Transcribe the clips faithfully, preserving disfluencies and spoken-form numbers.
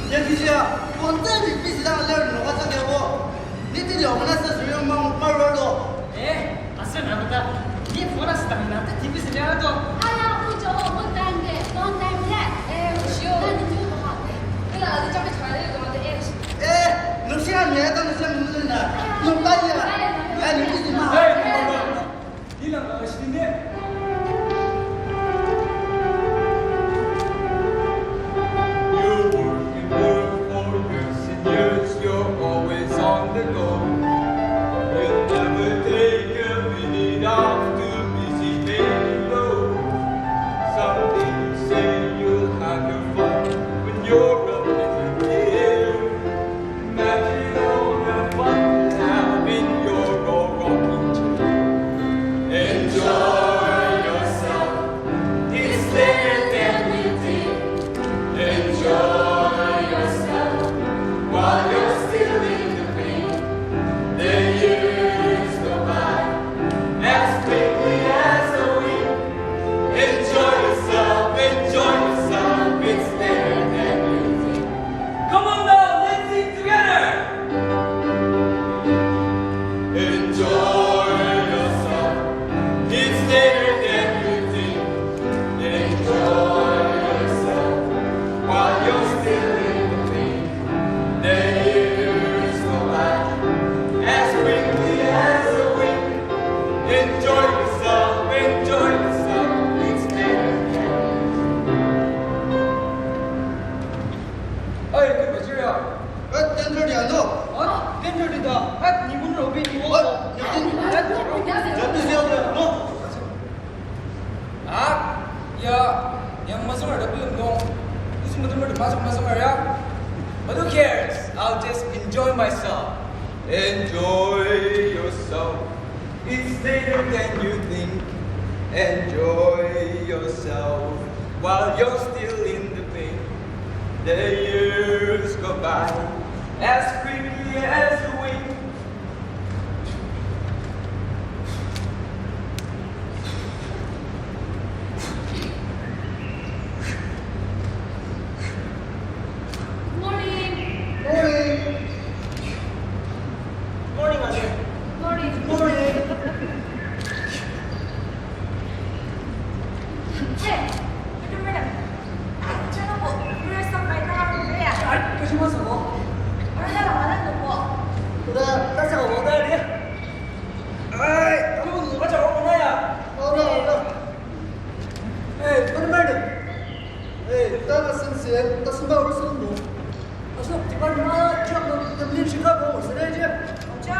Ya, Kisha, phone tadi busy dang lir nung atsüka bo. Ni tidi organize ta suri mang marua do. Eh, aser na kota. Ni phone asü dang na ta T V sü lir do. Aya, ujo, one time de, one time de. Eh, ujo. Na ni ju ba. Kela, adi jami thara de, eh. Eh, nung sia ni ata nung sia nung na. Nung ta ya. Eh, ni busy ma. Eh, you work and work for years and years, you're always on the go. You never take a minute off to visit anymore. Some people say you'll have your fun when you're up in the air. Imagine all the fun you have in your own rocking chair. Enjoy yourself, it's later than you think. Enjoy yourself while you're still in the pain. The years go by as quickly as a wink. Enjoy yourself, enjoy yourself, it's later than you think. Come on now, let's sing together. Enjoy yourself, it's later than you think. Enjoy yourself while you're still in the pain. The years go by as quickly as a wink. Enjoy yourself, enjoy yourself, it's later than you think. Hey, good material. Eh, ten thirty ano? Huh? Ten thirty ta. Hey, ni mun robi ni wo. What? Hey, ten thirty. That is the other, no? Ah, ya, yang masang ada belum dong. Usi mutu mutu masang masang ada. But who cares? I'll just enjoy myself. Enjoy yourself. It's later than you think. Enjoy yourself while you're still in the pain. The years go by as quickly as a wink. Morning. Morning. Morning, Ate. Morning. Morning. Hey, madam, madam. Ay, chana ko, rest of my car, ya. Ay, kaji masang ko. Ara, ara, ara, ko. Uda, ta sa ko, uda, ya. Ay, kamu, kamu, kamu, ya. Uda, uda. Hey, madam, madam. Hey, ta na sense, ta sumba, uru sumba. Aso, department a job no, the main Chicago, sene je. Acha,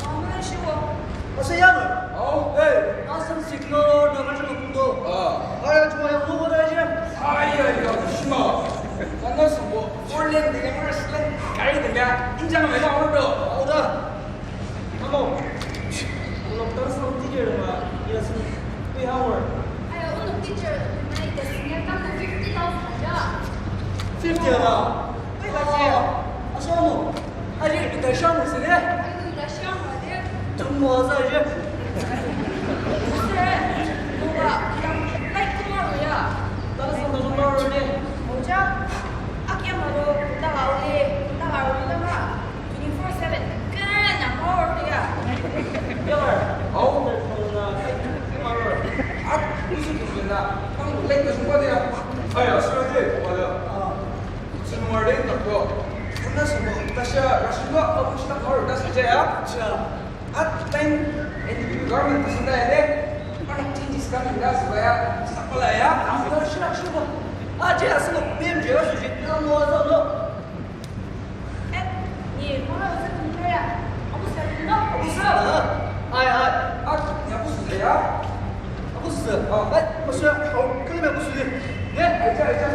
amo na shiwo. Asa yang. Oh, hey. Asan signal na kaji no kudo. Ah. Aya chuma yang no kudo je. Ay, ay, ay, shima. Kana sumbo, four lane de, four lane, gari de, injang me na ordo. Oda. Amo. Unok dance teacher ma, ya sini. Three hour. Aya, unok teacher, na ita senior kam na fifty thousand aja. Fifty ana. Ai, aji. Ashomo. Aji, ita shang mo sile. Aji, ita shang mo de. Tungmo sa je. Sile. Moba, ita, like, tomorrow ya. Tang sa, tang sa, tomorrow de. Moja. Akia maro, ta aole, ta aole, ta ma. Twenty-four seven. Kena power ya. Yalar, au, na, na, na, na, at, usu tu na, tang, like, na, sungpa ya. Aya, sura de, wala. Ah. Sungmar de, na, ko. Kuna sungpa, tasha, rashiba, aku shita power, tasha ya. Cha. At time, N D P government, tasha ya de. Mana changes kami, tasha ya. Shita pala ya. Ah, shita, shita. Ah, je, asal, B M J, rashiba, na, mo, no, no. Eh, ni mama busa nung ya? Abusa nung? Abusa? Ai, ai. Ah, ni abusa ya? Abusa. Ah, ai, abusa. Au, kali abusa ni. Ne? Aja, aja.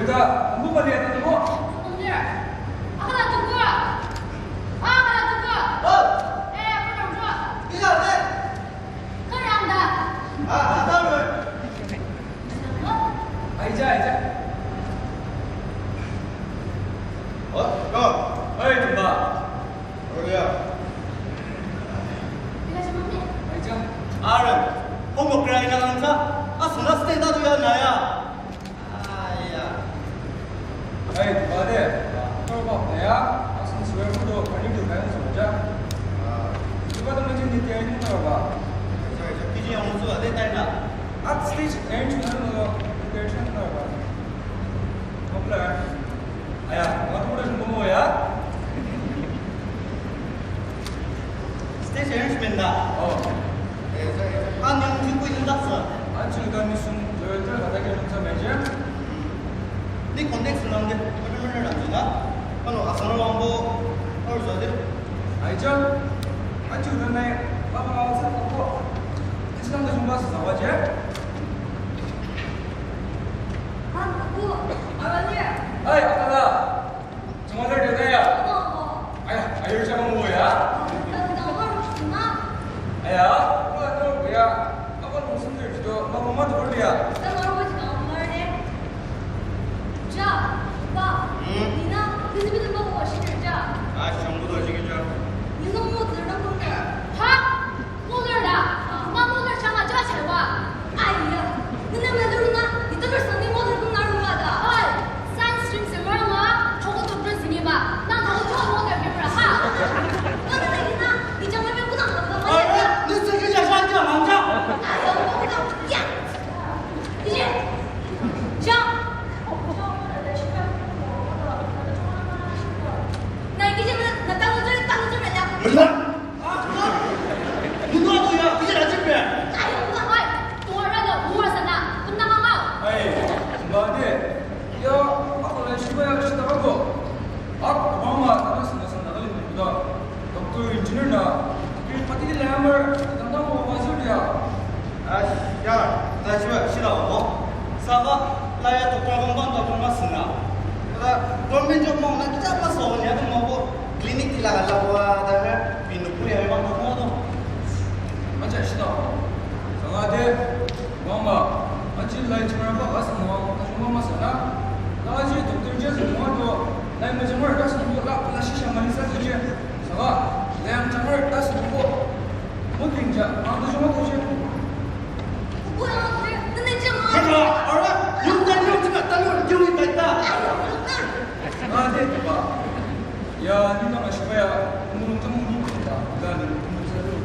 Ta, mbu mali ata tuko. Mbu mali. Akala tuko. Akala tuko. Oh. Eh, akala tuko. Ila ne. Kariang da. Ah, ah, tahu. Aija, aija. Oh, oh. Hey, Tumba. Oh, ya. Aija. Aren, homework kira ina langsa. Asuna stay da tu ya na ya. Aya. Ai, ba de. Toro ba ya. Asen swear photo kani tu kani so ja. Ah. Iba tu macam ni tiang ni toro ba. Sorry, sorry. P G yang musuh ada tai na. At stage arrangement lo, arrangement toro ba. Popular. Aya, ba tu udah semua ya. Stage arrangement da. Oh. Eh, sorry. An yang jukui ndak sa. An jukui kan nisung director kata ke nungsa major. Ni context nang de, bener-bener nang jina. Ano asang wangbo, or so de. Aija, an jukui kan nai, baba awal sa ko. An jukui kan jumpa sa waje. An ko, aranya. Ai, akala. Chungwa lir dena ya? Aya, ayur jang mo ya? Aya, kua nung ya, apa nung sendiri itu, mama mama tu ya? Ja, pa, nina, kini bini mama wa shikir ja. Ah, shang bu do shikir ja. Nina mo tu na mo ne. Ha? Molar da, ma molar shanga jawa chaiwa. Aiya, nene mena duruna, ni tatar sani molar kung naruma da. Oi, science stream se meranga, toko doctor sini ba. Nang toko toko molar kemra ha. Nang nene ina, ni jang mena kudang kudang ba. Oi, ni seki ja shang ja mang ja. Aiya, kudang, ya. Ije, ja. Na ije mena, na tang tang tang ya. Mena. Nunga to ya, ije na jembe. Ayo, nunga bai. Tonga rano, tonga sana, kunda mama. Ai, made. Ya, ako na shiba ya shita ako. Ak, mama, tana sana sana kali nungda. Doctor, engineer na. Kiri pati di lamar, tanda mo wazir dia. Ah, ya, na shiba shita ako. Saka, la ya doctor kong bang doctor ma sana. Kata, government job mo na kita pa so ni ako mo ko. Clinic tila ka lawa ta her, pinu puri hari bang tong mo to. Maja shita. Saka de, mama, aji lai jimara ba ka sangwa, ka sangwa ma sana. Na aji doctor je sangwa to, lai ma jimara ka sangwa la, la shisha mali sa suje. Saka, lai ang jimara ka sangwa. Mo king ja, ang to jima ko je. Kaka, ara, yung ta yung jima ta yung yung ta ta. Ah, de, ba. Ya, ni nang ashiba ya, umulung tang ni ta, da ni umulung sa tu.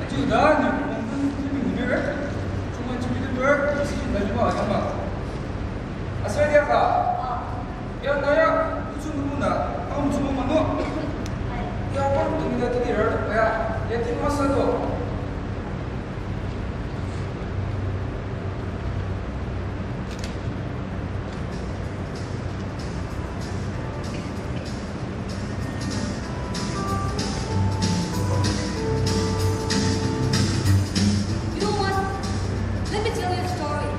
Aji da ni umulung tang ni ni ni. Cuma cuma tu ber, isi da juga ada ma. Asal dia ka. Ya, na ya, kucing tu na, kamu cuma mana? Ya, kamu tu ni da tu ni ber, ya, ya tin masa tu. You know what? Let me tell you a story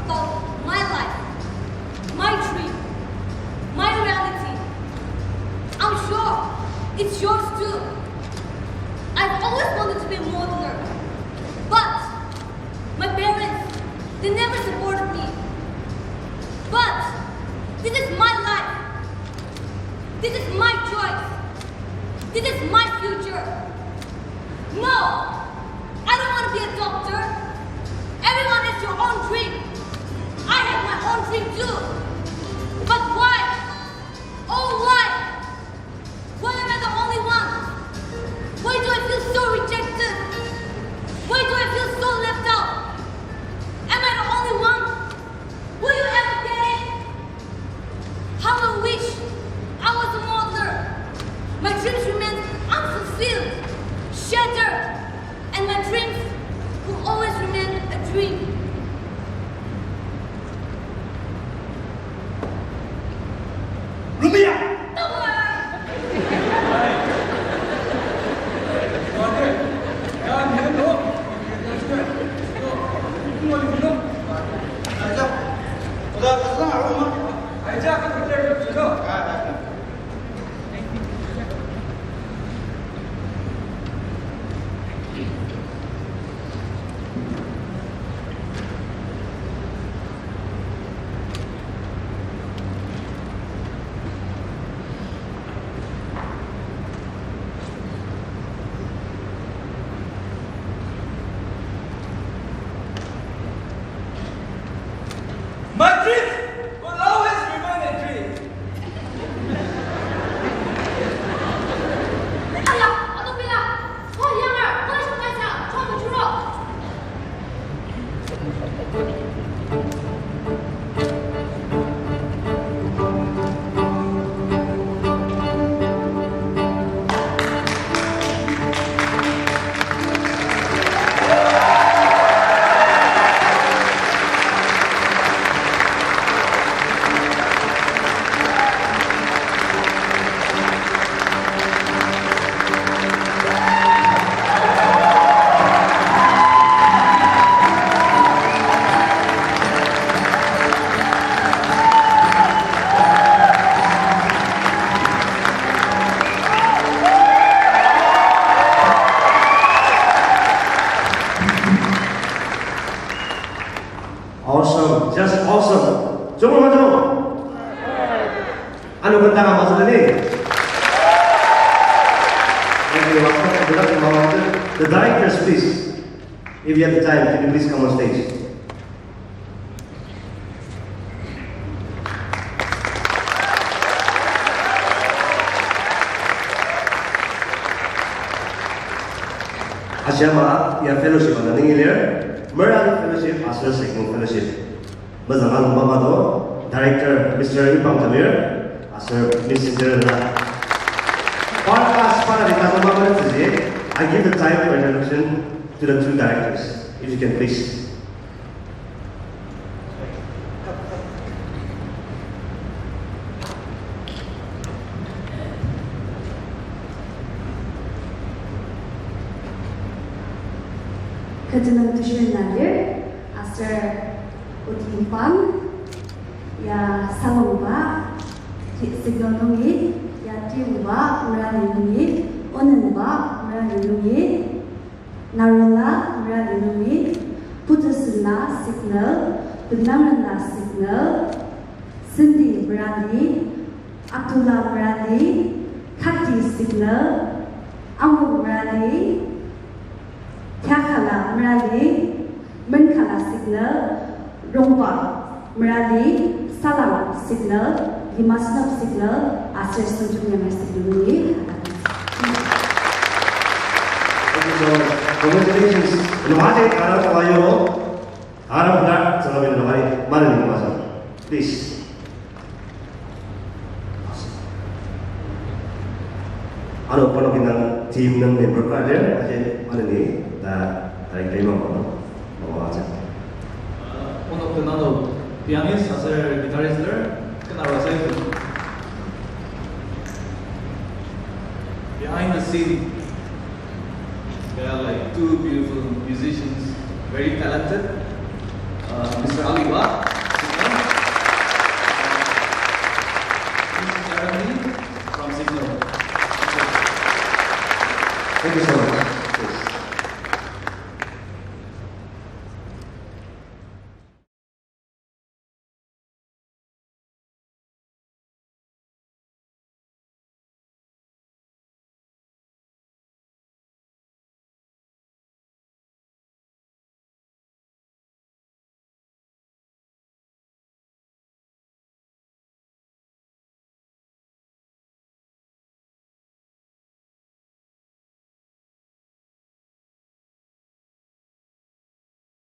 about my life, my dream, my reality. I'm sure it's yours too. I've always wanted to be a modeler, but my parents, they never supported me. But this is my life. This is my choice. This is my future. No, I don't want to be a doctor. Everyone has your own dream. I have my own dream too. But why? Oh, why? Why am I the only one? Why do I feel so rejected? Why do I feel so left out? Am I the only one? Will you ever get it? How I wish I was a modeler. My dreams remain unfulfilled, shattered, and my dreams will always remain a dream. Lumia! Aja, oda, oda, My dream will always remain a dream. Awesome, just awesome. Jumbo majo. Ano kentang ama sila ni. Thank you. After introduction, the directors, please. If you have the time, can you please come on stage? Ashi ama ya fellowship ana nungi lir, Merali Fellowship aser Seknong Fellowship. Mezüng along baba do, Director Mister Yipang Jamir, aser Miss Cinderella. Parka spara di tazo mama tsüji, I give the time for introduction to the two directors, if you can please. Kü tenüng teshir na lir, aser oti pang, ya salongba, ti-, Seknong nungi, ya tiuba, Merali nungi, onenba, Merali nungi, Narula Merali nungi, Putusila Seknong, Benarala Seknong, Cindy Merali, Atula Merali, Kati Seknong, Amu Merali, Kyakala Merali, Menkala Seknong, Rongba Merali, Salang Seknong, Limasnop Seknong, aser Sungtun Yamai Seknong nungi. Thank you so much. Congratulations. Nungajik arang kawayo. Arang budak, Tsüngremi nungajik maneni nungajik. Please. Ano parnok indang team nung member ka lir, aji maneni ta tarik lima mano, mano aja. Uh, onok tenang to, pianist aser guitarist lir, kena rasa itu. Behind the scene, there are, like, two beautiful musicians, very talented. Uh, Mister Aliwa, Seknong. Miss Jeremy from Seknong. Thank you so